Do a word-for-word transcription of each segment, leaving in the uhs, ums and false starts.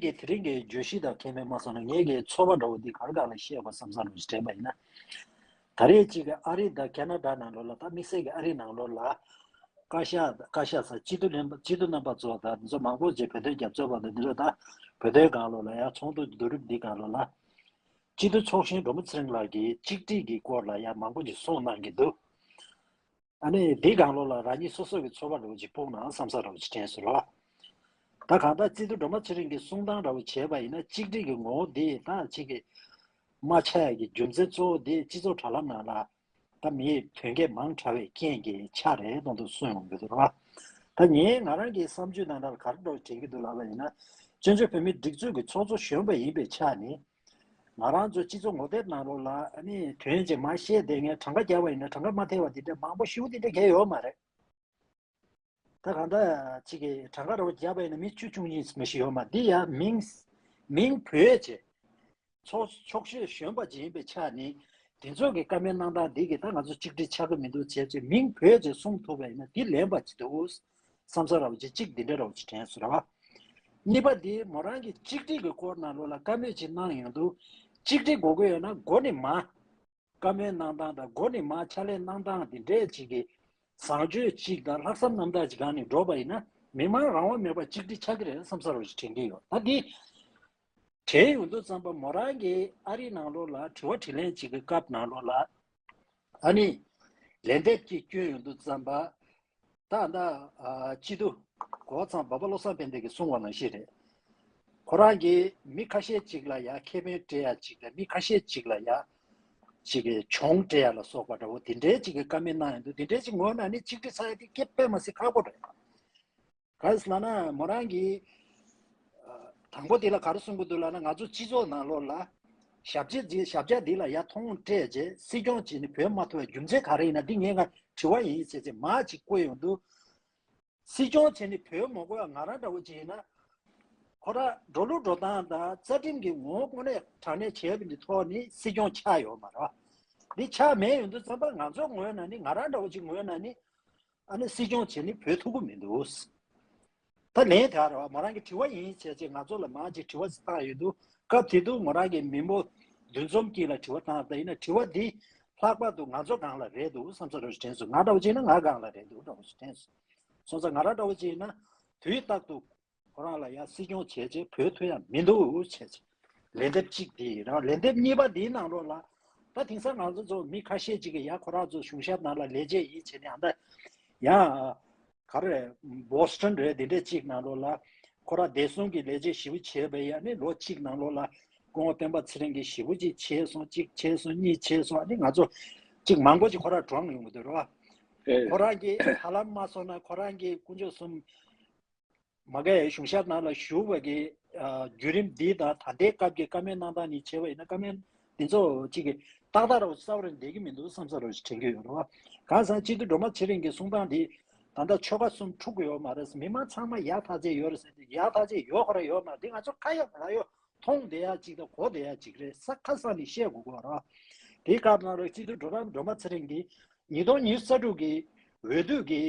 གི་དེ་རིང་གི་བརྗོད་གཞི་དང་ཁྱད་མེད་མ་སོང་ན། ངེད་ཀྱི་ཚོར་བ་འདྲ་བོ་འདི་ག་རེ་སྒང་ལ་བཤད་དགོས་བསམ་བསམ་རུ་དྲན་པ་ཡིན་ན། ད་རེས་ཅིག་གི་ཨ་རི་དང་ཁེ་ན་ཌ་ནང་ལོགས་ལ། ད་དམིགས་བསལ་གྱི་ཨ་རི་ནང་ལོགས་ལ་བཀའ་ཤག་བཀའ་ཤག་ཟེར། སྤྱི་འཐུས་ལྷན་པ་སྤྱི་འཐུས་རྣམ་པ་ཚོ་དང་འདི་ཚོ་མང་པོ་ཅིག་བོད་དོན་རྒྱབ་སྐྱོར་བ་དང་འདི་ཚོ་ད་བོད་དོན་སྒང་ལོགས་ལ་ཡང་ཚོགས་འདུ་བསྡུ་རིམ་འདི་སྒང་ལོགས་ལ་སྤྱི་འཐུས་ཚོགས་གཞོན་སྒྲོལ་མ་ཚེ་རིང་ལགས་ཀྱིས་གཅིག་སྒྲིལ་གྱི་སྐོར་ལ་ཡང་མང་པོ་ཅིག་གསུངས་གནང་གི་འདུག་ཨ་ནི་འདི་སྒང་ལོགས་ལ་རང་ཉིད་སོ་སོ་གི་ཚོར་བ་འདྲ་བོ་ཅིག་སྤུངས་ན་བསམ་ས་འདྲ་བོ་ཅིག་དྲན་སོང་ར། ད་གང་ལྟར་སྤྱི་འཐུས་སྒྲོལ་མ་ཚེ་རིང་གིས་གསུང་སྟངས་འདྲ་བོ་བྱས་པ་ཡིན་ན། གཅིག་སྒྲིལ་གྱི་ངོ་བོ་འདི་ད་ཅིག་གི་མ་ཆགས་ཡ་གི་རྒྱུ་མཚན་གཙོ་བོ་འདི་སྤྱི་ཚོགས་དྲ་ལམ་ནང་ལ་ད་མིའི་དོན་སྐད་མང་དྲགས་པའི་རྐྱེན་གྱིས་ཆགས་རེད་མདོག་མདོག་གསུངས་ཡོང་གི་འདུག་ར། ད་ངས་ང་རང་གི་བསམ་ཚུལ་ནང་ལ་ག་རེ་འདྲ་བོ་དྲན་གྱི་འདུག་ལབ་པ་ཡིན་ན། བཙན་བྱོལ་བོད་མིའི་སྒྲིག་འཛུགས་ཀྱི་ཚོགས་གཙོ་གཞོན་པ་ཡིན་པའི་ཆ་ནས། ང་རང་ཚོ་སྤྱི་ཚོགས་ངོ་དེབ་ནང་ལོགས་ལ་ཨ་ནི་དོན་ཅིག་མར་བཤད་བསྡད་མཁན། གྲངས་ཀ་བརྒྱབ་པ་ཡིན་ན་གྲངས་ཀ་མ་ཐེ་བ་དེ་འདྲ་མང་པོ་ཞེ་པོ་དེ་འདྲ་གང་ཡོད་མ་རེད། ད་གང་ལྟར་ཅིག་གི་གྲངས་ཀ་རོ་བརྒྱབ་པ་ཡིན་ན་མི་བཅུ་བཅུ་གཉིས་མ་ཞིག་ཡོད་མ། འདི་ཡང་མིང་མིང་བོས་བྱས། ཚོགས་ཚོགས་གཞོན་གཞོན་པ་ཅིག་ཡིན་པའི་ཆ་ནས། དེ་ཚོ་གི་བཀའ་མོལ་གནང་སྟངས་འདི་གིས་ད་ང་ཚོ་གཅིག་སྒྲིལ་ཆགས་ཀྱི་མི་འདུག་བྱས་བྱས་མིང་བོས་བྱས་གསུང་ཐུབ་པ་ཡིན་ན། འདི་ལན་པ་ཅིག་འདུག་བསམ་ས་ར་བ་ཅིག་གཅིག་འདི་འདྲ་ར་བ་ཅིག་དྲན་སོང་ར། གཉིས་པ་འདི་མོ་རང་གིས་གཅིག་སྒྲིལ་གྱི་སྐོར་ནང་ལོགས་ལ་བཀའ་མོལ་ཅིག་གནང་ཡོང་དུས། གཅིག་སྒྲིལ་དགོས་ཀྱི་ཡོད་ན་མགོ་ནས་མར་བཀའ་མོལ་གནང་སྟངས་དང་། མགོ་ནས་མར་ཕྱག་ལས་གནང་སྟངས་འདི་འདྲས་ཅིག་གི་བཟང་སྤྱོད་ཅིག་དང་ལྷག་བསམ་རྣམ་དག་ཅིག་སྒང་ནས་འགྲོ་བ་ཡིན་ན། མི་མང་རང་དབང་མེད་པར་གཅིག་སྒྲིལ་ཆགས་ཀྱི་རེད་བསམ་ས་ར་བ་ཅིག་དྲན་གྱི་ཡོད། ད་འདི་དྲན་ཡོང་དུས་ཙམ་པ། མོ་རང་གིས་ཨ་རིའི་ནང་ལོགས་ལ་དྲི་བ་དྲིས་ལན་ཅིག་གི་སྐབས་ནང་ལོགས་ལ་ཨ་ནི་ལན་འདེབས་ཅིག་བསྐྱོན་ཡོང་དུས་ཙམ་པ། ད་ལྟ་ཨ་སྤྱི་འཐུས་གོ་ཚང་བ་པ་བློ་བཟང་ཕན་བདེ་གིས་གསུངས་པ་ནང་བཞིན་རེད། ཁོ་རང་གིས་མི་ཁ་ཤས་ཅིག་ལ་ཡ་ཁེ་ཕན་སྤྲད་ཡ་ཅིག་དང་། མི་ཁ་ཤས་ཅིག་ལ་ཡ་ཅིག་གི་གྱོང་སྤྲད་ཡ་ལ་སོགས་པ་འདྲ་བོ་དེ་འདྲའི་ཅིག་གི་བཀའ་མོལ་གནང་ཡོང་དུས། དེ་འདྲའི་ཅིག་ངོས་ནས་ནི་གཅིག་སྒྲིལ་ཚར་ཡ་དེ་སྐད་དཔེ་མ་སྲིད་ཁག་པོ་རེད། ག་རེ་ཟེར་ལབ་ན། མོ་རང་གིས་ཨ་དང་པོ་དེ་ལ་ག་རེ་གསུང་གི་འདུག་ལབ་ན། ང་ཚོ་སྤྱི་ཚོགས་ནང་ལོགས་ལ་ཞབས་ཕྱི་འདི་ཞབས་བཀྱག་འདི་ལ་ཡ་མཐོང་སྤྲད་བྱས་སྲིད་སྐྱོང་བྱས་ནས་བོད་མ་ཐུབ་པའི་རྒྱུ་མཚན་ག་རེ་ཡིན་ན། འདི་ངས་ང་དྲི་བ་ཡིན་ཟེར་བྱས་མར་ཅིག་བཀོད་ཡོང་དུས། སྲིད་སྐྱོང་བྱས་ནས་བོད་མ་དགོས་པ་ང་རང་འདྲ་བོ་ཅིག་ཡིན་ན། ཁོ་རང་འགྲོ་ལུགས་འགྲོ་སྟངས་དང་རྩ་ཁྲིམས་ཀྱི་ངོ་བོ་དངོས་གནས་དྲང་གནས་བྱས་པ་འདི་ཐོག་ནས་སྲིད་སྐྱོང་ཆགས་ཡོད་མ་རེད་བ། འདི་ཆགས་མེད་ཡོང་དུས་ཙམ་པ། ང་ཚོ་ངོས་ནས་ནི། ང་རང་འདྲ་བོ་ཅིག་ངོས་ནས་ནི། ཨ་ནི་སྲིད་སྐྱོང་བྱས་ནས་བོད་ཐུབ་ཀྱི་མི་འདུག་ད་ལན་དེ་རེད་བ། མོ་རང་གི་དྲི་བ་ཡིན་བྱས་བྱས་ང་ཚོ་ལ་མར་ཅིག་དྲི་བ་བཏང་ཡོང་དུས། སྐབས་དེ་དུས་མོ་རང་གི་མི་འབོར་འདུ་འཛོམས་དཀྱིལ་ལ་དྲི་བ་བཏང་། ད་ཡིན་ན་དྲི་བ་འདི་ལྷག་པར་དུ་ང་ཚོ་སྒང་ལ་རེད་འདུག་བསམ་ས་ར་བ་ཅིག་དྲན་སོང་། ང་འདྲ་བོ་ཅིག་ན་ང་སྒང་ལ་རེད་འདུག་འདྲ་བོ་ཅིག་དྲན་སོང་། སོང་ཙང་ང་རང་འདྲ་བོ་ཅིག་ཡིན་ན་དུས་རྟག་ཏུ་ཁོ་རང་ལ་ཡ་སྲིད་སྐྱོང་བྱས་བྱས་བོད་ཐུབ་ཡ་མི་འདུག་བྱས་བྱས། ལན་འདེབས་གཅིག་དེ་ཡིན་ར། ལན་འདེབས་གཉིས་པ་དེའི་ནང་ལོགས་ལ། ད་དེང་སང་ང་ཚོ་ཚོ་མི་ཁ་ཤས་ཅིག་གིས་ཡ་ཁོ་རང་ཚོ་གཞུང་ཞབས་ནང་ལ་ལས་བྱེད་ཡིན་བྱས་ནས། ཨ་ད་ཡ་ག་རེ་རེད། བོ་སི་ཊོན་རེད། དེ་འདྲས་ཅིག་ནང་ལོགས་ལ་ཁོ་རང་བདེ་སྲུང་གི་ལས་བྱེད་ཞེ་པོ་བྱས་པ་ཡིན། ཨ་ནི་ལོ་གཅིག་ནང་ལོགས་ལ་སྐུ་ངོ་སྤེན་པ་ཚེ་རིང་གིས་ཞེ་པོ་ཅིག་བྱས་སོང་། གཅིག་བྱས་སོང་། གཉིས་བྱས་སོང་། ཨ་ནི་ང་ཚོ་ཅིག་མང་པོ་ཅིག་ཁོ་རང་གྲོངས་ཡོང་གི་འདུག་ར། ཨེ། ཁོ་རང་གིས་ཧ་ལམ་མ་སོང་ན་ཁོ་རང་གིས་དཀོན་མཆོག་གསུམ། མ་གིའི་གཞུང་ཞབས་ནང་ལ་བཞུགས་པ་གི་ཨ་བརྒྱུད་རིམ་འདི་དང་། ད་ལྟའི་སྐབས་ཀྱི་བཀའ་མོལ་གནང་སྟངས་ནས་བྱས་པ་ཡིན་ན། བཀའ་མོལ་འདི་ཚོ་གཅིག་གི་ཏག་ཏག་ར་བ་ཅིག་རྩ་བ་ར་བསྡད་ཀྱི་མི་འདུག་བསམ་ས་ར་བ་ཅིག་དྲན་གྱི་ཡོད་རེད་བ། གང་ཟེར་ན་སྤྱི་འཐུས་སྒྲོལ་མ་ཚེ་རིང་གི་གསུང་སྟངས་འདི་ད་ལྟ་ཆོལ་ཁ་གསུམ་འཁྲུག་གི་ཡོད་མ་རེད། མི་མང་ཚང་མ་ཡག་ཐག་ཆོད་ཡོད་རེད་ཟེར་དུས། ཡག་ཐག་ཆོད་ཡོད་ཁོ་ར་ཡོད་མ་རེད། འདི་ང་ཚོ་ཁ་ཡོད་ལག་ཡོད་མཐོང་བསྡད་ཡ་ཅིག་དང་གོ་བསྡད་ཡ་ཅིག་རེད། ས་ཁ་སང་ནས་བཤད་དགོས་ཀྱི་ཡོད་རེད་བ། དེའི་སྐབས་ནང་ལ་སྤྱི་འཐུས་སྒྲོལ་མ་སྒྲོལ་མ་ཚེ་རིང་གིས་ཉིས་སྟོང་ཉི་ཤུ་རྩ་དྲུག་གི་འོས་བསྡུ་གི་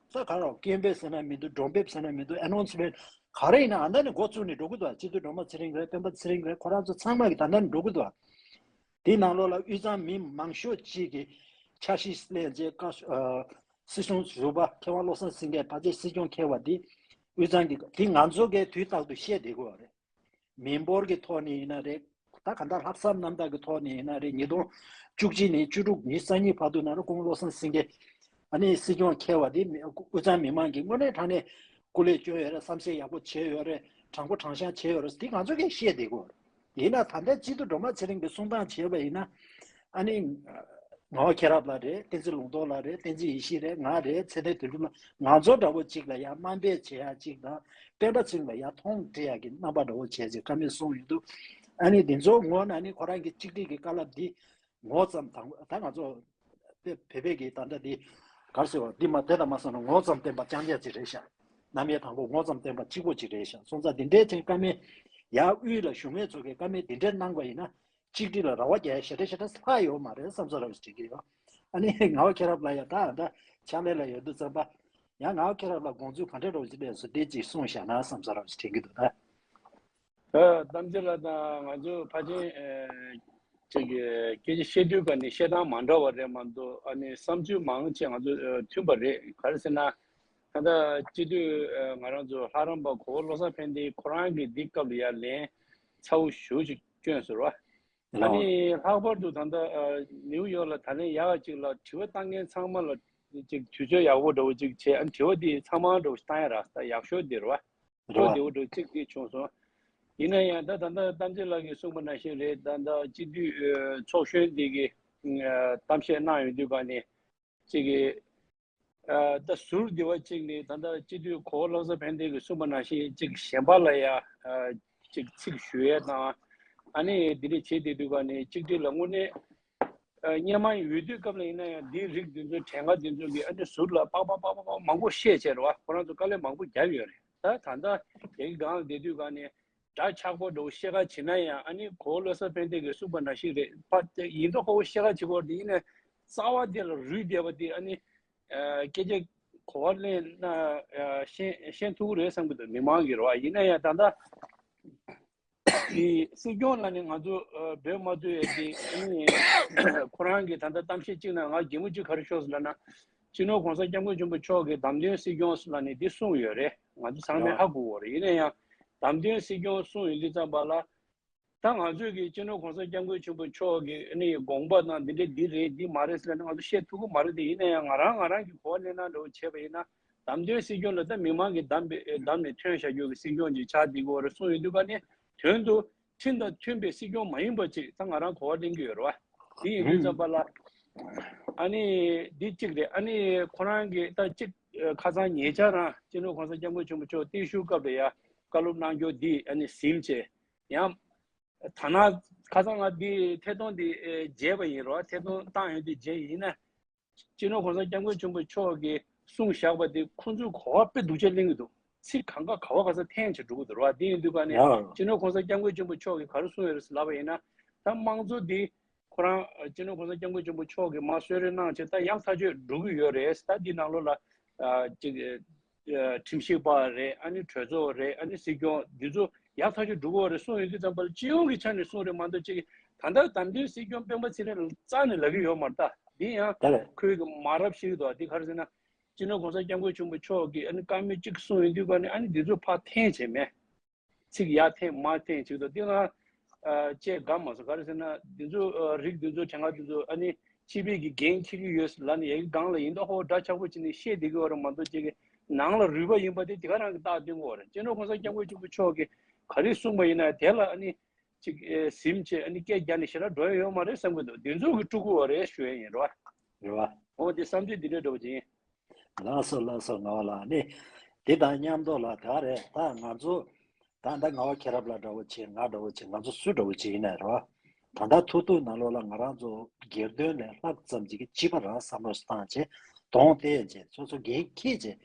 ས་ག་ར་སྐད་འབོད་ཟེར་ན་མི་འདུག་སྒྲོམ་འབེབས་ཟེར་ན་མི་འདུག་ཨེ་ནོན་སི་མེན་ཊི་ག་རེ་ཡིན་ན་ཨ་ནི་འགོ་བཙུགས་ནས་འགྲོ་གི་འདུག་སྤྱི་འཐུས་སྒྲོལ་མ་ཚེ་རིང་རེད། སྤེན་པ་ཚེ་རིང་རེད། ཁོ་རང་ཚོ་ཚང་མ་གིས་ད་ནི་འགྲོ་གི་འདུག་དེའི་ནང་ལོགས་ལ་དབུས་གཙང་མི་མང་ཤོས་ཅིག་གིས་འཆར་གཞི་ལེན་བྱས། བཀའ་ཤོག་ཨ་སྲིད་སྐྱོང་ཟུར་པ་མཁས་དབང་བློ་བཟང་སེང་གེ་ཕལ་ཆེར་སྲིད་སྐྱོང་འཁེལ་བ་འདི། དབུས་གཙང་གི་འདི་ང་ཚོ་གིས་དུས་རྟག་ཏུ་བཤད་བསྡད་ཀྱི་ཡོད་རེད། མི་འབོར་གྱི་ཐོག་ནས་ཡིན་ན་རེད། ད་ག་འདྲ་ལྷག་བསམ་རྣམ་དག་གི་ཐོག་ནས་ཡིན་ན་རེད། ཉིས་སྟོང་བཅུ་གཅིག་ནས་བཅུ་དྲུག་ཉི་ཤུ་རྩ་གཉིས་བར་དུ་ནང་ལ་སྐུ་ངོ་བློ་བཟང་སེང་གེ་ཨ་ནི་སྲིད་སྐྱོང་འཁེལ་བ་དེ་མི་དབུས་གཙང་མི་མང་གིས་དངོས་གནས་དྲང་གནས་སྐུ་ལས་བསྐྱོན་ཡོད་རེད། བསམ་ཤེས་ཡག་པོ་བྱས་ཡོད་རེད། དྲང་པོ་དྲང་གཞག་བྱས་ཡོད་རེད། དེ་ང་ཚོ་གིས་བཤད་བསྡད་ཀྱི་ཡོད་རེད། ཡིན་ན་ད་ལྟ་སྤྱི་འཐུས་སྒྲོལ་མ་ཚེ་རིང་གིས་གསུང་སྟངས་བྱས་པ་ཡིན་ན། ཨ་ནི་ངག་དབང་མཁྱེན་རབ་ལགས་རེད། བསྟན་འཛིན་ལུང་རྟོགས་ལགས་རེད། བསྟན་འཛིན་ཡེ་ཤེས་རེད། ང་རེད། ཚེ་བརྟན་དོན་གྲུབ་ལགས། ང་ཚོ་འདྲ་བོ་གཅིག་ལ་ཡང་དམའ་འབེབས་བྱེད་ཡ་གཅིག་དང་། སྤེན་པ་ཚེ་རིང་ལ་ཡང་མཐོང་སྤྲད་ཡ་གི་རྣམ་པ་འདྲ་བོ་བྱས་ཚེ་བཀའ་མོལ་གསུངས་ཡོང་དུས། ཨ་ནི་འདི་ཚོ་ངོ་ན་ནི་ཁོ་རང་གི་གཅིག་སྒྲིལ་གྱི་བཀའ་སློབ་འདི་ངོ་ཙམ་དང་། ད་ང་ཚོ་བོད་པའི་གི་ད་ལྟ་འདི་ག་རེ་ཟེར་བ། འདི་མ་དེ་དང་མ་སོང་ན་ངོ་ཙམ་བསྟན་པ་རྐྱང་རྐྱང་ཅིག་རེད་ཤག་རྣམ་དབྱེ་དང་པོ་ངོ་ཙམ་བསྟན་པ་གཅིག་པོ་ཅིག་རེད་ཤག་སོང་ཙང་འདི་འདྲའི་ཐེངས་བཀའ་མོལ་ཡར་དབུས་ལ་བཞུགས་མཁན་ཚོ་གིས་བཀའ་མོལ་འདི་འདྲའི་གནང་བ་ཡིན་ན། གཅིག་སྒྲིལ་ལ་རེ་བ་རྒྱག་ཡ་ཞེ་དྲག་ཞེ་དྲག་ལྷག་ཡོད་མ་རེད་བསམ་ས་ར་བ་ཞིག་དྲན་གྱི་ཡོད། ཨ་ནི་ངག་དབང་མཁྱེན་རབ་ལགས་ཡ་ད་ད་ཕྱག་ལས་ལ་ཡོད་དུས་ཙམ་པ། ཡང་ངག་དབང་མཁྱེན་རབ་ལགས་དགོངས་ཚུལ་ག་འདྲ་འདྲ་བོ་ཞིག་སླེབས་སོང་། དེ་ཅིག་གསུངས་བཞག་ན་བསམ་ས་ར་བ་ཞིག་དྲན་གྱི་འདུག་ད། ཨ། གཏམ་རྒྱུད་ལགས་དང་ང་ཚོ་ཕལ་ཆེར་ཨ་ཅིག་སྐད་ཆ་བཤད་དུས་ག་ནས་བཤད་སྟངས་མ་འདྲ་བ་རེད་མ་གཏོགས། ཨ་ནི་བསམ་ཚུལ་མང་ཆེ་ང་ཚོ་ཨ་མཐུན་པ་རེད། ག་རེ་ཟེར་ན། ད་ལྟ་སྤྱི་འཐུས་ཨ་ང་རང་ཚོ་ལྷ་རམས་པ་གོ་བོ་བློ་བཟང་ཕན་བདེ་ཁོ་རང་གིས་འདི་སྐབས་ལ་ཡར་ལན་ཚ་བོ་ཞེ་པོ་ཅིག་བསྐྱོན་སོང་བ། ཨ་ལགས། ནི་ལྷག་པར་དུ་ད་ལྟ་ཨ་ནིའུ་ཡོག་ལ་ད་ལན་ཡག་ག་ཅིག་ལ་དྲི་བ་བཏང་མཁན་ཚང་མ་ལ་ཅིག་དུས་ཚོད་ཡག་པོ་འདྲ་བོ་ཅིག་བྱས། ཨ་ནི་དྲི་བ་འདི་ཚང་མ་འདྲ་བོ་ཞིག་བཏང་ཡ་ར་ད་ཡག་ཤོས་འདི་རེད་བ། རེད་ཁོ་བ། བདེ་བོ་འདྲ་བོ་གཅིག་འདི་བྱུང་སོང་། ཡིན་ན་ཡང་ད་ད་ལྟ་གཏམ་རྒྱུད་ལགས་ཀྱིས་གསུངས་པ་ནང་བཞིན་རེད། ད་ལྟ་སྤྱི་འཐུས་ཨ་ཚོགས་གཞོན་འདི་གིས་ཨ་གཏམ་བཤད་གནང་ཡོང་དུས་ག་ནས་ཅིག་གིས་ཨ་ད་ཟུར་འདི་བ་གཅིག་ནས་ད་ལྟ་སྤྱི་འཐུས་གོ་བོ་བློ་བཟང་ཕན་བདེ་གིས་གསུངས་པ་ནང་བཞིན་ཅིག་གཞན་པ་ལ་ཡ་ཨ་ཅིག་ཚིག་ཞུ་ཡས་དང་། ཨ་ནི་འདི་འདྲ་བྱེད་བསྡད་དུས་ག་ནས་གཅིག་སྒྲིལ་ལ་དངོས་གནས་ཨ་སྔོན་མ་ཡོད་དུས་སྐབས་ལ་ཡིན་ན་ཡང་འདིའི་རིགས་འདི་ཚོ་གྲས་འགའ་འདི་ཚོ་གིས་ཨ་ནི་ཟུར་ལ་པག་པག་པག་པག་པག་མང་པོ་བཤད་བྱས་རེད་བ། ཁོ་རང་ཚོ་དཀའ་ལས་མང་པོ་བརྒྱབ་ཡོད་རེད། ད་ད་ལྟ་རྒྱ་གི་སྒང་ལ་བསྡད་དུས་ག་ནས་འདྲ་ཆགས་པོ་འདྲ་བོ་བཤད་ཁ་བྱེད་ན་ཡང་། ཨ་ནི་གོ་བོ་བློ་བཟང་ཕན་བདེ་གིས་གསུངས་པ་ནང་བཞིན་རེད། ཕ་དེ་ཡིན་མདོག་ཁ་པོ་བཤད་ཁ་བྱེད་དགོས་རེད། ཡིན་ནའི་རྩ་བ་དེ་ལ་རུལ་བསྡད་པ་དེ་ཨ་ནི་ཨ་སྐད་ཆ་གོ་བ་ལེན་ན་ཨ་ཤེས་ཤེས་ཐུབ་ཀྱི་རེད་བསམ་གྱི་འདུག་མི་མང་གིས་རེད་བ། ཡིན་ན་ཡང་ད་ལྟ་དེ་སྲིད་སྐྱོང་ལ་ནི་ང་ཚོ་ཨ་འབོད་མ་ཐུབ་ཡས་དེ་ཨ་ནི་ཁོ་རང་གིས་ད་ལྟ་གཏམ་བཤད་གཅིག་ནང་ང་གད་མོ་གཅིག་ག་རེ་ཤོར་སོང་ལབ་ན། སྤྱི་ནོར་གོང་ས་སྐྱབས་མགོན་ཆེན་པོ་མཆོག་གིས་བདམས་ཐོན་སྲིད་སྐྱོང་ལབ་ནས་འདི་གསུངས་ཡོད་རེད། ང་ཚོ་ཚང་མས་ཧ་གོ་གི་ཡོད་རེད། ཡིན་ན་ཡང་བདམས་ཐོན་སྲིད་སྐྱོང་གསུངས་ཡོང་དུས་ཙམ་པ་ལ། ད་ང་ཚོས་ཀྱི་སྤྱི་ནོར་གོང་ས་སྐྱབས་མགོན་ཆེན་པོ་མཆོག་གི་ཨ་ནི་དགོངས་པ་དང་འདི་འདྲ་འདི་རེད་འདི་མ་རེད་ཟེར་ན་ང་ཚོ་བཤད་ཐུབ་ཀྱི་མ་རེད་དེ། ཡིན་ན་ཡང་ང་རང་ང་རང་གི་གོ་བ་ལེན་སྟངས་འདྲ་བོ་བྱས་པ་ཡིན་ན། བདམས་ཐོན་སྲིད་སྐྱོང་ལ་ད་མི་མང་གིས་བདམས་པའི་བདམས་ནས་ཐོན་བཞག་རྒྱུ་གི་སྲིད་སྐྱོང་ཅིག་ཆགས་བསྡད་ཀྱི་ཡོད་རེད་གསུངས་ཡོང་དུས་ག་ནས་དོན་དུ་ཁྲིམས་དང་མཐུན་པའི་སྲིད་སྐྱོང་མ་ཡིན་པ་ཅིག་ད་ང་རང་གོ་བ་ལེན་གྱི་ཡོད་རེད་བ། དེ་ཡིན་དུས་ཙམ་པ་ལ་ཨ་ནི་འདི་གཅིག་རེད། ཨ་ནི་ཁོ་རང་གིས་ད་གཅིག་ཁ་སང་ཉེ་ཆར་རང་སྤྱི་ནོར་གོང་ས་སྐྱབས་མགོན་ཆེན་པོ་མཆོག་བརྟན་བཞུགས་སྐབས་ལ་ཡ་བཀའ་སློབ་གནང་རྒྱུ་འདི་ཨ་ནི་ཟིན་བྱས། ཡང་ཐ་ན་ཁ་སང་ང་འདི་ཐད་གཏོང་འདི་ཨེ་མཇལ་བ་ཡིན་རོགས། ཐད་གཏོང་བཏང་ཡོང་དུས་མཇལ་ཡིན་ན། སྤྱི་ནོར་གོང་ས་སྐྱབས་མགོན་ཆེན་པོ་མཆོག་གིས་གསུངས་བཞག་པ་དེ་ཁོང་ཚོས་གོ་བ་དཔེ་སྡུག་ཅག་ལེན་གྱི་འདུག་ཚིག་གང་ག་ག་བ་ག་ས་འཐེན་བྱས་འགྲོ་གི་འདུག་རོགས། དེ་ཡིན་དུས་ག་ནས་ཡ། སྤྱི་ནོར་གོང་ས་སྐྱབས་མགོན་ཆེན་པོ་མཆོག་གིས་ག་རེ་གསུངས་ཡོད་རེད་ཟེར་ལབ་པ་ཡིན་ན། ད་དམངས་གཙོ་འདི་ཁོ་རང་སྤྱི་ནོར་གོང་ས་སྐྱབས་མགོན་ཆེན་པོ་མཆོག་གིས་མར་གསོལ་རས་གནང་བྱས་ད་ཡག་ཐག་ཆོད་འགྲོ་གི་ཡོད་རེད། ད་འདི་ནང་ལོགས་ལ་ཨ་ཅིག་ཨ་ཁྲིམས་ཞིབ་པ་རེད། ཨ་ནི་གྲོས་ཚོགས་རེད། ཨ་ནི་སྲིད་སྐྱོང་འདི་ཚོ་ཡག་ཐག་ཆོད་འགྲོ་གི་ཡོད་རེད་གསུངས་ཡོང་དུས་ཙམ་པ་ལ་སྤྱི་ཡོངས་ཀྱི་ཆ་ནས་གསུངས་རེད་མ་གཏོགས་ཅིག་ད་ལྟ་བདམས་ཐོན་སྲིད་སྐྱོང་སྤེན་པ་ཚེ་རིང་ལ་རྩ་ནས་ལབ་ཀྱི་ཡོད་མ་རེད། ད་འདི་ཡང་ད་ལས་ཁོའི་གི་མ་རབས་ཤིག་འདུག་འདི་ག་རེ་ཟེར་ན། སྤྱི་ནོར་གོང་ས་སྐྱབས་མགོན་ཆེན་པོ་མཆོག་གིས་ཨ་ནི་བཀའ་མོལ་གཅིག་གསུངས་ཡོང་དུས་ག་ནས་ཨ་ནི་འདི་ཚོ་ཕར་འཐེན་བྱས་མེད། ཚིག་ཡར་འཐེན་མར་འཐེན་བྱེད་དོ། དེ་ང་ཨ་བཅས་དགའ་མ་སོང་། ག་རེ་ཟེར་ན་འདི་ཚོ་ཨ་རིགས་འདི་ཚོ་གྲས་འགའ་འདི་ཚོ་ཨ་ནི་སྤྱི་པའི་གི་འགན་འཁྱེར་གྱི་ཡོད་ལབ་ནས་ཡ་གི་སྒང་ལ་ཡིན་མདོག་ཁ་པོ་འདྲ་ཆགས་པོ་བྱས་ནས་བཤད་བསྡད་ཀྱི་ཡོད་རེད་མ་གཏོགས་ཅིག་གི་ནང་ལ་རུལ་བ་ཡིན་པ་དེ་དེ་ག་རང་གི་རྟགས་སྟོན་གྱི་ཡོད་རེད། སྤྱི་ནོར་གོང་ས་སྐྱབས་མགོན་ཆེན་པོ་མཆོག་གིས་ག་རེ་གསུངས་པ་ཡིན་ན་དེ་ལ་ཨ་ནི་ཅིག་ཨེ་ཟིན་བྱས་ཨ་ནི་སྐད་རྒྱག་ནས་ཞེ་དྲག་འགྲོ་ཡ་ཡོད་མ་རེད་བསམ་གྱི་འདུག་འདི་ཚོ་གི་དཀྲུག་གི་ཡོད་རེད་ཞུ་ཡ་ཡིན་རོ། རེད་བ། འོ་དེ་བསམ་ཚུལ་འདི་འདྲ་འདྲ་བོ་ཅིག་ཡིན། ལགས་སོ་ལགས་སོ། ངག་དབང་ལགས་ནི་དེ་དང་མཉམ་དུ་ལ་ད་རེད། ད་ང་ཚོ་ད་ད་ངག་དབང་མཁྱེན་རབ་ལགས་འདྲ་བོ་བྱེད། ང་འདྲ་བོ་བྱེད། ང་ཚོ་སུ་འདྲ་བོ་བྱེད་ཡིན་ནའི་རེད་བ། ད་ལྟ་ཐུག་ཐུག་ནང་ལོགས་ལ་ང་རང་ཚོ་སྒེར་དོན་ལས་ལྷག་ཙམ་ཅིག་གི་སྤྱི་པ་རང་བསམ་བློ་བཏང་བྱས་གདོང་བསྟན་བྱས་སོ་སོ་འགན་འཁྱེར་བྱས་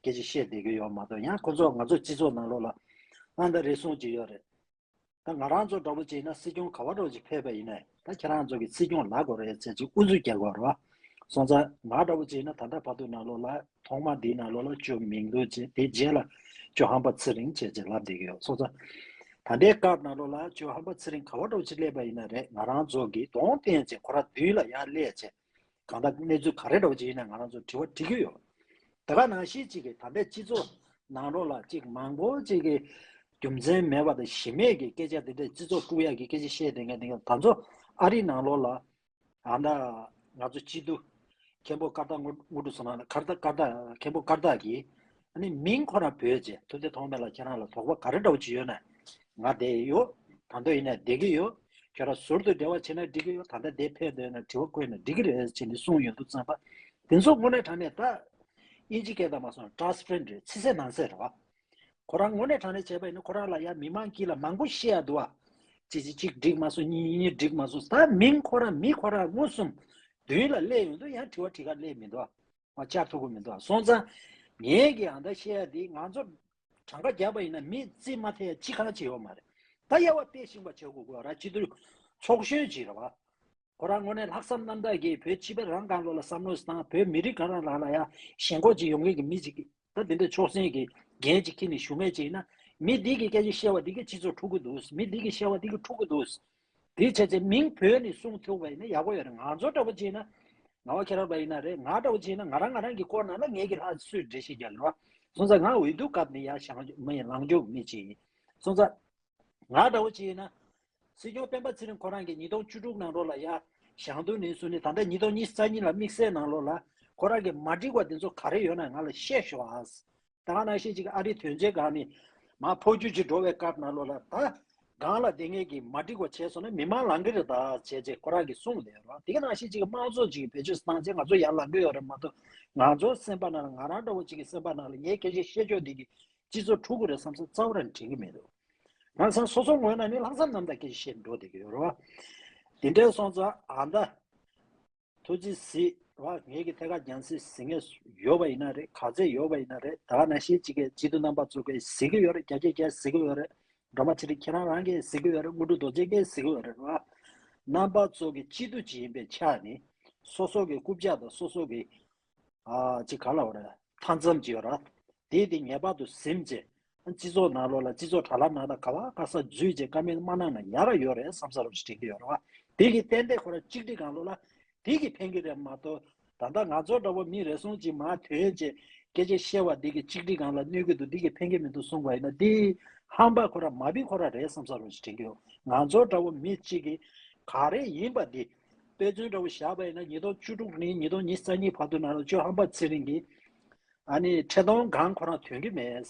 སྐད་ཆ་བཤད་བསྡད་ཀྱི་ཡོད་མ་གཏོགས། ཡང་ཁོ་ཚོ་ང་ཚོ་སྤྱི་ཚོགས་ནང་ལོགས་ལ་ཨང་ད་རེ་ཟུང་ཅིག་ཡོད་རེད། ད་ང་རང་ཚོ་འདྲ་པོ་བྱས་ན་སྲིད་སྐྱོང་ག་བ་འདྲ་པོ་ཅིག་ཕེབས་པ་ཡིན་ནའི་ད་ཁྱེད་རང་ཚོ་གི་སྲིད་སྐྱོང་ལབ་དགོས་རེད་ཟེར་ཅིག་ཨུ་ཚུགས་རྒྱག་དགོས་རེད་བ། སོང་ཙང་ང་འདྲ་པོ་བྱས་ན་ད་ལྟ་བར་དུ་ནང་ལོགས་ལ་ཐོག་མ་འདིའི་ནང་ལོགས་ལ་ཇོ་མིང་དུ་བྱས། དེ་རྗེས་ལ་ཇོ་ཧམ་པ་ཚེ་རིང་བྱས་བྱས་ལབ་བསྡད་ཀྱི་ཡོད། སོང་ཙང་ད་ལྟའི་སྐབས་ནང་ལོགས་ལ་ཇོ་ཧམ་པ་ཚེ་རིང་ག་བ་འདྲ་པོ་ཅིག་སླེབས་པ་ཡིན་ན་རེད། ང་རང་ཚོ་གི་གདོང་བསྟན་བྱས་ཁོ་རང་མདུན་ལ་ཡར་སླེབས་བྱས། གང་ལྟར་གནས་ཚུལ་ག་རེ་འདྲ་པོ་ཅིག་ཡིན་ན་ང་རང་ཚོ་དྲི་བ་འདྲི་གི་ཡོད། དེ་ག་ནང་བཞིན་ཅིག་གིས་ད་ལྟའི་སྤྱི་ཚོགས་ནང་ལོགས་ལ་ཅིག་མང་པོ་ཅིག་གིས་རྒྱུ་མཚན་མེད་པ་དང་གཞི་མེད་ཀྱི་སྐད་ཆ་དེ་འདྲས་སྤྱི་ཚོགས་དཀྲུག་ཡག་གི་སྐད་ཆ་བཤད་བསྡད་མཁན་དེ་ག་ད་ཚོ་ཨ་རིའི་ནང་ལོགས་ལ་ཨ་ད་ང་ཚོ་སྤྱི་འཐུས་མཁན་པོ་ཀར་སྟག་དངོས་དངོས་གྲུབ་ཟེར་ན་ཀར་སྟག་ཀར་སྟག་མཁན་པོ་ཀར་སྟག་གིས་ཨ་ནི་མིང་ཁོ་རང་འབོད་བྱས། ཐུབ་བསྟན་ཐོགས་མེད་ལགས་ཁྱེད་རང་ལ་དོགས་པ་ག་རེ་འདྲ་པོ་ཅིག་ཡོད་ན་ང་བསྡད་ཡོད། ད་དུང་ཡིན་ན་བསྡད་ཀྱི་ཡོད། ཁྱོད་རང་ཟུར་དུ་འབྲེལ་བ་བྱས་ན་འགྲིག་གི་ཡོད། ད་ལྟ་འདིར་ཕེབས་འདོད་ན་དྲི་བ་བཀོད་ན་འགྲིག་གི་རེད་ཅེས་ནས་གསུངས་ཡོང་དུས་ཙམ་པ། དེ་ཚོ་དངོས་གནས་དྲང་གནས་ད་དབྱིན་ཇི་སྐད་དང་མ་སོང་transparent རེད། ཕྱི་གསལ་ནང་གསལ་རེད་བ། ཁོ་རང་དངོས་གནས་དྲང་གནས་བྱས་པ་ཡིན་ན་ཁོ་རང་ལ་ཡ་མི་མང་དཀྱིལ་ལ་མང་པོ་བཤད་ཡ་འདུག་བ། གཅིག་གཅིག་གཅིག་འགྲིག་མ་སོང་། གཉིས་གཉིས་འགྲིག་མ་སོང་། ད་མིང་ཁོ་རང་མི་ཁོ་རང་མངོན་སུམ་མདུན་ལ་སླེབས་ཡོང་དུས་ཡང་དྲི་བ་དྲི་ག་སླེབས་མི་འདུག་བ། ང་བཅར་ཐུབ་ཀྱི་མི་འདུག་བ། སོང་ཙང་ངས་ཀྱི་ཡང་ད་བཤད་ཡ་འདི་ང་ཚོ་གྲངས་ཀ་བརྒྱབ་པ་ཡིན་ན་མི་རྩིས་མ་ཐེབས་ཅི་གང་ཅི་ཡོད་མ་རེད། ད་དབྱེ་བ་དཔེ་ཞིང་པ་བྱེད་དགོས་དགོས་ར། སྤྱི་འཐུས་ཚོགས་གཞོན་ཅིག་རེད་བ། ཁོ་རང་དངོས་གནས་ལྷག་བསམ་རྣམ་དག་གིས་བོད་སྤྱི་པ་རང་སྒང་ལོགས་ལ་བསམ་བློ་བཏང་། བོད་མི་རིགས་གང་རང་རང་ལ་ཡ་ཞེན་ཁོག་ཅིག་ཡོང་མཁན་གྱི་མི་ཅིག་ད་འདི་འདྲ་ཕྱོགས་སེང་གི་འགན་ཅིག་འཁྱེར་ནས་བཞུགས་མཁན་ཅིག་ཡིན་ན་ མི་འདི་གི་སྐད་ཆ་བཤད་པ་འདི་གི་སྤྱི་ཚོགས་འཁྲུག་གི་འདུག་མི་འདི་གི་བཤད་པ་འདི་གི་འཁྲུག་གི་འདུག་དེ་བྱས་ཚེ་མིང་བོས་ནས་གསུང་ཐུབ་པ་ཡིན་ན་ཡག་པོ་ཡོད་རེད། ང་ཚོ་འདྲ་བོ་བྱས་ན་ངག་དབང་ཁྱེད་རང་པ་ཡིན་ན་རེད། ང་འདྲ་བོ་བྱས་ན་ང་རང་ང་རང་གི་སྐོར་ནང་ལ་ངེད་ཀྱི་ལྷ་སུས་འགྲེལ་བཤད་རྒྱག་ལ་སོང་ཙང་ང་འོས་བསྡུ་སྐབས་ནས་ཡར་བཞེངས་མི་ཡིན་ལངས་རྒྱུ་མི་ཅིག་ཡིན་སོང་ཙང་། ང་འདྲ་བོ་ཅིག་ཡིན་ན། སྲིད་སྐྱོང་སྤེན་པ་ཚེ་རིང་ཁོ་རང་གིས་ཉིས་སྟོང་བཅུ་དྲུག་ནང་ལོགས་ལ་ཡ་བཞེངས་དུས་ནས་བཟུང་ནས་ད་ལྟ་ཉིས་སྟོང་ཉི་ཤུ་རྩ་གཉིས་ལ་དམིགས་བསལ་ནང་ལོགས་ལ་ཁོ་རང་གི་མ་འགྲིག་པ་དེ་ཚོ་ག་རེ་ཡོད་ན་ང་ལ་བཤད་ཤོག་ཨ། ད་ག་ནང་བཞིན་ཅིག་ཨ་རིའི་དོན་གཅོད་སྒང་ནས་མར་འཕོ་འགྱུར་ཅིག་འགྲོ་བའི་སྐབས་ནང་ལོགས་ལ་ད་སྒང་ལ་བསྡད་མཁན་གྱི་མ་འགྲིག་པ་བྱས་སོང་ན་མི་མང་ལངས་གི་རེད་ད་བྱས་རྗེས་ཁོ་རང་གིས་གསུངས་བསྡད་རོགས། དེ་ག་ནང་བཞིན་ཅིག་དམངས་གཙོ་ཅིག་བེད་སྤྱོད་བཏང་རྗེས་ང་ཚོ་ཡར་ལངས་གི་ཡོད་རེད་མ་གཏོགས་ང་ཚོའི་སེམས་པ་ནང་ལ་ང་རང་འདྲ་བོ་ཅིག་གི་སེམས་པ་ནང་ལ་ངའི་སྐད་ཆ་བཤད་ཕྱོགས་འདི་གི་སྤྱི་ཚོགས་འཁྲུག་གི་རེད་བསམ་ས་རྩ་བ་རང་དྲན་གི་མི་འདུག་ང་ཚང་སོ་སོ་ངོས་ནས་ནི་ལྷག་བསམ་རྣམ་དག་སྐད་ཆ་བཤད་འགྲོ་བསྡད་ཀྱི་ཡོད་རེད་བ། དེ་འདྲའི་སོང་ཙང་ཨ་མདའ། ཐུགས་རྗེ་གཟིགས་རེད་བ། ངེད་ཀྱི་ཐད་ཀར་རྒྱང་སྲིང་གཟིགས་མཁན་ཡོད་པ་ཡིན་ན་རེད། ག་ཚད་ཡོད་པ་ཡིན་ན་རེད། ད་ག་ནང་བཞིན་གཅིག་གི་སྤྱི་འཐུས་རྣམ་པ་ཚོ་གིས་གཟིགས་ཀྱི་ཡོད་རེད། རྒྱ་སྐད་རྒྱག་གཟིགས་ཀྱི་ཡོད་རེད། སྒྲོལ་མ་ཚེ་རིང་ཁྱེད་རང་རང་གིས་གཟིགས་ཀྱི་ཡོད་རེད། དངོས་གྲུབ་རྡོ་རྗེ་གིས་གཟིགས་ཀྱི་ཡོད་རེད་བ། རྣམ་པ་ཚོ་གི་སྤྱི་འཐུས་ཅིག་ཡིན་པའི་ཆ་ནས་སོ་སོ་གི་རྐུབ་བཀྱག་དང་སོ་སོ་གི་ཨ་ཅིག་ག་ལ་བ་རེད། མཐའ་མཚམས་ཅིག་ཡོད་ར། དེ་དེ་ངེས་པར་དུ་ཟིན་བྱས། སྤྱི་ཚོགས་ནང་ལོགས་ལ་སྤྱི་ཚོགས་དྲ་ལམ་ནང་ལ་ག་བ་ག་ས་འཛུལ་བྱས་བཀའ་མོལ་མ་གནང་ན་ཡག་ར་ཡོད་རེད་བསམ་ས་རོགས་ཞིག་དྲན་གྱི་ཡོད་ར་བ། དེ་གི་ཏན་ཏན་ཁོ་ར་གཅིག་སྒྲིལ་སྒང་ལོགས་ལ་དེ་གི་ཕན་གི་རེད་མ་གཏོགས་ད་ལྟ་ང་ཚོ་འདྲ་བོ་མི་རེ་ཟུང་ཅིག་མར་ཐོན་བྱས་སྐད་ཆ་བཤད་པ་དེ་གི་གཅིག་སྒྲིལ་སྒང་ལ་གནོད་གི་འདུག་དེ་གི་ཕན་གི་མི་འདུག་གསུངས་པ་ཡིན་ན་དེ་ཧམ་པ་ཁོ་ར་མ་བི་ཁོ་ར་རེད་བསམ་ས་རོགས་ཞིག་དྲན་གྱི་ཡོད། ང་ཚོ་འདྲ་བོ་མི་གཅིག་གི་ག་རེ་ཡིན་པ་དེ། དཔེ་མཚོན་འདྲ་བོ་བཞག་པ་ཡིན་ན་ཉིས་སྟོང་བཅུ་དྲུག་ནས་ཉིས་སྟོང་ཉི་ཤུ་རྩ་གཉིས་བར་དུ་ནང་ལ་ཆོས་ཧམ་པ་ཚེ་རིང་གིས་ཨ་ནི་ཁྲི་སྟོང་སྒང་ཁོ་རང་ཐོན་གྱི་མེད།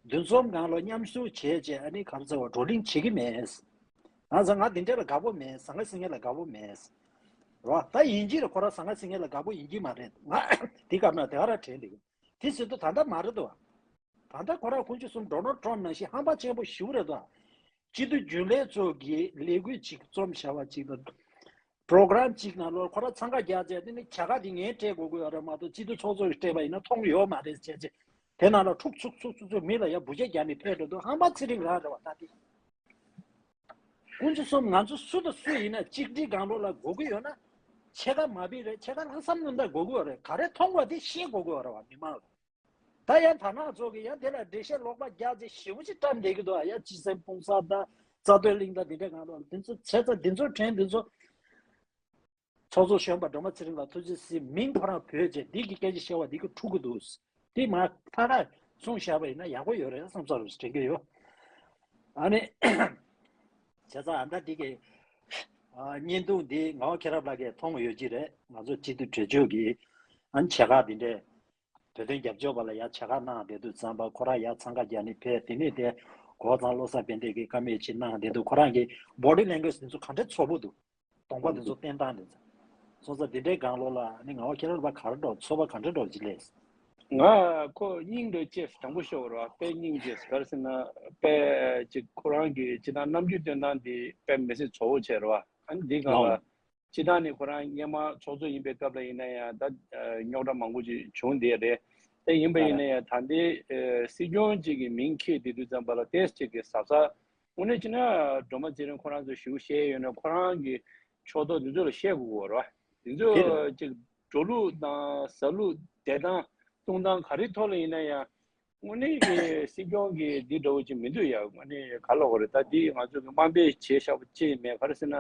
འདུ་འཛོམས་སྒང་ལ་མཉམ་ཞུགས་བྱས་རྗེས་ཨ་ནི་ག་རེ་ཟེར་བ་བགྲོ་གླེང་བྱེད་ཀྱི་མེད། ང་ཚོ་ང་འདི་འདྲ་ལ་དགའ་པོ་མེད། ཟང་ངེ་ཟིང་ངེ་ལ་དགའ་པོ་མེད། རོ་ད་ཡིན་གྱི་རེད། ཁོ་རང་ཟང་ངེ་ཟིང་ངེ་ལ་དགའ་པོ་ཡིན་གྱི་མ་རེད། ང་དེ་སྐབས་ན་དེ་ག་ར་དྲན་འདུག་དེ་ཟེར་དུས་ད་ལྟ་མ་རེད་དོ། ད་ལྟ་ཁོ་རང་དཀོན་མཆོག་གསུམ་ཌོ་ནལ་ཊམ་ནང་བཞིན་ཧམ་པ་ཆེན་པོ་ཞིག་རེད་དོ། སྤྱི་འཐུས་རྒྱུན་ལས་ཚོ་གིས་ལས་འགུལ་ཅིག་རྩོམ་བྱ་བ་ཅིག་དང་། པྲོ་གྲམ་ཅིག་ནང་ལོགས་ཁོ་རང་འཚང་ཁ་རྒྱག་བྱས་དེ་ནི་བྱ་དགའ་དེ་ངས་སྤྲད་དགོས་ཀྱི་ཡོད་རེད་མ་གཏོགས་སྤྱི་འཐུས་ཚོགས་གཙོ་གིས་སྤྲད་པ་ཡིན་ན་མཐོང་ཡོད་མ་རེད་བྱས་བྱས། དེ་ནང་ལ་འཁྲུག་ཚུགས་ཚུགས་ཚུགས་ཚུགས་མི་ལ་ཡ་འབུ་ཆ་རྒྱག་ནས་ཕེབས་འགྲོ་འདུག་ཧམ་པ་ཚེ་རིང་རང་རེད་བ་ད་དེ། དཀོན་མཆོག་གསུམ་ང་ཚོ་སུ་དང་སུ་ཡིན་ན་གཅིག་སྒྲིལ་སྒང་ལོགས་ལ་དགོས་ཀྱི་ཡོད་ན། ཕྱེད་ཀ་མ་བི་རེད། ཕྱེད་ཀ་ལྷག་བསམ་རྣམ་དག་དགོས་ཀྱི་ཡོད་རེད། ག་རེ་མཐོང་བ་དེ་བཤད་དགོས་ཀྱི་ཡོད་རེད་བ་མི་མང་ལ། ད་ཡང་དར་ནག་ཚོ་གིས་ཡང་དེ་ལ་འགྲེལ་བཤད་ལོག་པ་རྒྱག་ཚེ་ཞེ་པོ་ཅིག་བཀྲམ་བསྡད་ཀྱི་འདུག་ཨ་ཡ་སྤྱི་སེམས་སྤུངས་ས་དང་རྩ་དོན་གླིང་དང་དེ་འདྲ་གང་ལ་འདི་ཚོ་བྱས་ཙང་འདི་ཚོ་ཕྲན་འདི་ཚོ་ཚོགས་གཙོ་གཞོན་པ་སྒྲོལ་མ་ཚེ་རིང་ལ་ཐུགས་རྗེ་གཟིགས། མིང་ཁོ་རང་བོས་རྗེས་འདི་གི་སྐད་ཆ་བཤད་པ་འདི་གི་འཁྲུག་གི་འདུག་དེ་མ་ཐག་ར་གསུངས་བཞག་པ་ཡིན་ན་ཡག་པོ་ཡོད་རེད་བསམ་ས་རུ་དྲན་གི་ཡོད། ཨ་ནི་བྱས་ཙང་ཨ་མདའ་འདི་གི་ཨ་བརྙན་ཐུང་འདི་ངག་དབང་མཁྱེན་རབ་ལགས་ཀྱིས་མཐོང་ཡོད་ཀྱི་རེད། ང་ཚོ་སྤྱི་འཐུས་གྲོས་ཆོད་ཀྱི་ཨ་ནི་ཆེ་ཁག་འདི་འདྲས། བོད་དོན་རྒྱབ་སྐྱོར་པ་ལ་ཡ་བྱ་དགའ་གནང་བསྡད་དུས་ཙམ་པ་ཁོ་རང་ཡ་འཚང་ཁ་རྒྱག་ནས་ཕེབས། དེ་ནས་དེ་གོ་ཚང་བློ་བཟང་དཔལ་ལྡན་གྱིས་བཀའ་མོལ་ཅིག་གནང་བསྡད་དུས་ཁོ་རང་གི་body language་དེ་ཚོ་ག་འདྲ་ཚོགས་པོ་འདུག་གདོང་པ་འདི་ཚོ་བསྟན་སྟངས་འདི་ཚོ། སོང་ཙང་འདི་འདྲའི་སྒང་ལོགས་ལ་ནི་ངག་དབང་མཁྱེན་རབ་ག་རེ་འདྲ་ཚོར་བ་ག་འདྲ་འདྲ་ཅིག་སླེབས། ང་ཁོ་སྙིང་འདོད་ཅེས་དྲང་པོ་ཤོད་རོགས། དཔེ་སྙིང་རྗེ་ག་རེ་ཟེར་ན་དཔེ་ཅིག་ཁོ་རང་གི་ཅི་ད་རྣམ་འགྱུར་སྟོན་སྟངས་འདི་དཔེ་མི་སྲིད་ཚོར་བ་བྱས་རོགས། ཨ་ནི་འདི་སྒང་ལ་ཅི་ད་ནི་ཁོ་རང་སྔོན་མ་ཚོགས་གཙོ་ཡིན་པའི་སྐབས་ལ་ཡིན་ན་ཡང་ད་རྙོག་དྲ་མང་པོ་ཅིག་བྱུང་བསྡད་རེད། དེ་ཡིན་པ་ཡིན་ན་ཡང་ད་ལྟའི་སྲིད་སྐྱོང་ཅིག་གི་མིང་འཁྱེར་བསྡད་དུས་ཙམ་པ་ལ་ཏོག་ཙམ་ཅིག་གི་གཟབ་གཟབ། དངོས་གནས་བྱས་ན་སྒྲོལ་མ་ཚེ་རིང་ཁོ་རང་ཚོ་ཞེ་པོ་བཤད་ཡོད་ན་ཁོ་རང་གི་ཕྱོགས་གཏོགས་འདི་ཚོ་ལ་བཤད་དགོས་ཀྱི་ཡོད་རེད་བ། འདི་ཚོ་ཅིག་འགྲོ་ལུགས་དང་ཟ་ལུགས་བསྡད་སྟངས་གཏོང་སྟངས་ག་རེ་ཐོག་ལ་ཡིན་ན་ཡང་དངོས་གནས་ཀྱི་སྲིད་སྐྱོང་གི་འདི་འདྲ་བོ་ཅིག་མི་འདུག་ཡ། དངོས་གནས་ག་ལ་གོ་རེད། ད་འདི་ང་ཚོ་གི་དམའ་འབེབས་བྱས་བཞག་པ་ཅིག་མེད། ག་རེ་ཟེར་ན་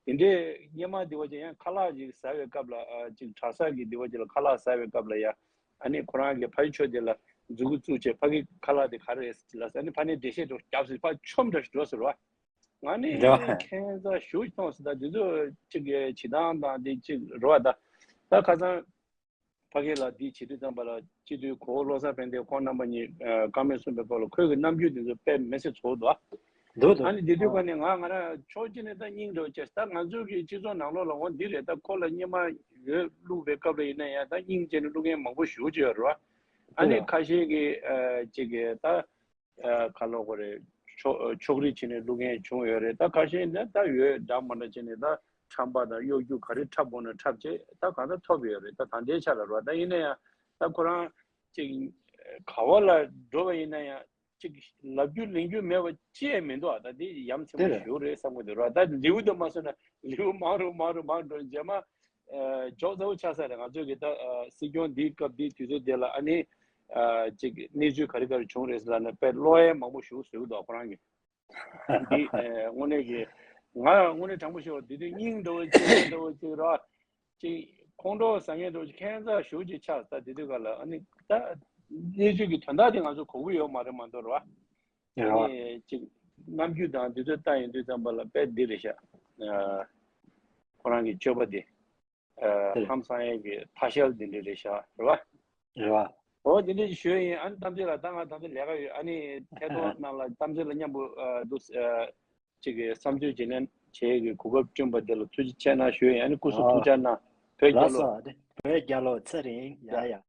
འདི་འདྲའི་སྔོན་མ་འདི་བ་ཅིག་ཡང་ཁ་ལག་ཅིག་ཟ་བའི་སྐབས་ལ་ཅིག་གྲྭ་ས་གི་འདི་བ་ཅིག་ལ་ཁ་ལག་ཟ་བའི་སྐབས་ལ་ཡ། ཨ་ནི་ཁོ་རང་གི་ཕ་ཡུལ་ཕྱོགས་དེ་ལ་མཛུབ་གུ་བཙུགས་བྱས་ཕ་གི་ཁ་ལག་དེ་ག་རེ་རེད་ལབ་ཨ་ནི་ཕ་ནི་འགྲེལ་བཤད་འགྲོ་རྒྱབ་ཟེར་ཕ་ཆོམ་འདྲ་ཞིག་འགྲོ་ཟེར་བ། ང་ནི་འདྲ་བ། ཁྱད་མཚར་ཞེ་པོ་ཅིག་མཐོང་སོང་། ད་འདི་ཚོ་གཅིག་གི་བྱེད་སྟངས་དང་འདི་གཅིག་རེད་བ། ད་ད་ཁ་སང་ཕ་གི་ལ་འདི་བྱེད་དུས་ཙམ་པ་ལ་སྤྱི་འཐུས་གོ་བོ་བློ་བཟང་དཔལ་ལྡན་ཁོང་རྣམ་པ་གཉིས་ཨ་བཀའ་མོལ་གསུངས་པའི་སྐོར་ལ་ཁོས་གི་རྣམ་འགྱུར་འདི་ཚོ་དཔེ་མི་སྲིད་ཚོར་འདུག་ཨ། འདུག་འདུག་ཨ་ནི་འདི་དུས་ཨ་ཀ་ནས་ང་ང་རང་ཕྱོགས་གཅིག་ནས་ད་སྙིང་འདོད་ཅེས་ད་ང་ཚོའི་གི་སྤྱི་ཚོགས་ནང་ལོགས་ལ་འོ་འདི་རེད། ད་ཁོ་ལ་སྙན་མ་ཡོད་བླུགས་པའི་སྐབས་ལ་ཡིན་ན་ཡང་ད་སྙིང་རྗེ་ནས་བླུག་མཁན་མང་པོ་ཞེ་པོ་ཅིག་ཡོད་རེད་བ། ཨ་ནི་འདུག་ཁ་ཤས་ཀྱི་ཨ་ཅིག་གི་ད་ཨ་ཁ་ལོ་གོ་རེ་ཕྱོགས་ཕྱོགས་རིས་བྱས་ནས་བླུག་མཁན་བྱུང་ཡོད་རེད། ད་ཁ་ཤས་ནི་ད་ཡོད་འདྲ་མ་འདྲ་བྱས་ནས་ད་ཁྲམ་པ་དང་གཡོ་སྒྱུ་ག་རེ་འཁྲབ་དགོས་ན་འཁྲབ་བྱས་ད་གང་ལྟར་ཐོབ་ཡོད་རེད། ད་ད་ལྟའི་ཆ་ལ་རོ། ད་ཡིན་ན་ཡང་ད་ཁོ་རང་ཅིག་ག་བ་ལ་འགྲོ་བ་ཡིན་ན་ཡང་ཅིག་ལབ་རྒྱུ་ལེན་རྒྱུ་མེད་པ་ཅི་ཡང་མི་འདུག་ཨ། ད་འདི་ཡ་མཚན་པོ་ཞེ་པོ་རེད་བསམ་གི་འདུག་ར། ད་ལེའུ་དུ་མ་སོང་ན་ལེའུ་མང་རུ་མང་རུ་མང་རུ་འགྲོ། རྗེས་མ་ཨ་འཇོག་ཚ་པོ་ཆགས་ས་རེད། ང་ཚོས་གི་ད་ཨ་སྲིད་སྐྱོང་འདིའི་སྐབས་འདིའི་དུས་ཚོད་དེ་ལ་ཨ་ནི་ ཨ་ཅིག་གནས་ཚུལ་ག་རེ་ག་རེ་བྱུང་རེད་ཟེར་ལབ་ན་དཔེ་བློ་ཡ་མང་པོ་ཞིག་བཟོས་འདུག་ཁོ་རང་གིས། འདི་ཨ་དངོས་གནས་ཀྱི་ང་དངོས་གནས་དྲང་པོ་ཞུ་བ་འདི་དུས་སྙིང་འདྲ་བོ་ཅིག་འདྲ་བོ་ཅིག་ར། ཅིག་ཁོང་ཁྲོ་ཟ་མཁན་འདྲ་བོ་ཅིག་ཁྱད་མཚར་ཞེ་པོ་ཅིག་ཆགས་ས། དེ་དུས་ག་ལ་ཨ་ནི་ད་གནས་ཚུལ་གྱི་དོན་དག་དེ་ང་ཚོ་གོ་གི་ཡོད་མ་རེད་མ་གཏོགས་ར། ཨ་ནི་ཅིག་རྣམ་འགྱུར་དང་དེ་ཚོ་ལྟ་ཡོང་དུས་ཙམ་པ་ལ་དཔེ་འདི་རེད་ཤག་ཨ་ཁོ་རང་གི་སྤྱོད་པ་འདི། ཨ་ལྷམ་སང་ཡས་ཀྱི་ཐ་ཤལ་འདི་འདྲ་རེད་ཤག་རེད་བ། རེད་བ། འོ་དེ་འདྲ་ཞིག་ཞུ་ཡ་ཡིན། ཨ་ནི་གཏམ་བཤད་ལ་ད་ང་ད་ལྟ་ལས་ཀ་ཡོད། ཨ་ནི་ཐད་གཏོང་ནང་ལ་གཏམ་བཤད་ལ་མཉམ་པོ་ཨ་འདུག་ཨ་ཅིག་གི་བསམ་ཚུལ་བརྗེ་ལེན་བྱེད་ཡས་ཀྱི་གོ་སྐབས་བསྐྲུན་པ་དེ་ལ་ཐུགས་རྗེ་ཆེ་གནང་ཞུ་ཡ་ཡིན། ཨ་ནི་སྐུ་གཟུགས་ཐུགས་ཅག་གནང་། བོད་རྒྱལ་ལོ། ལགས་སོ། བོད་རྒྱལ་ལོ། ཚེ་རིང་། ཡ་ཡ།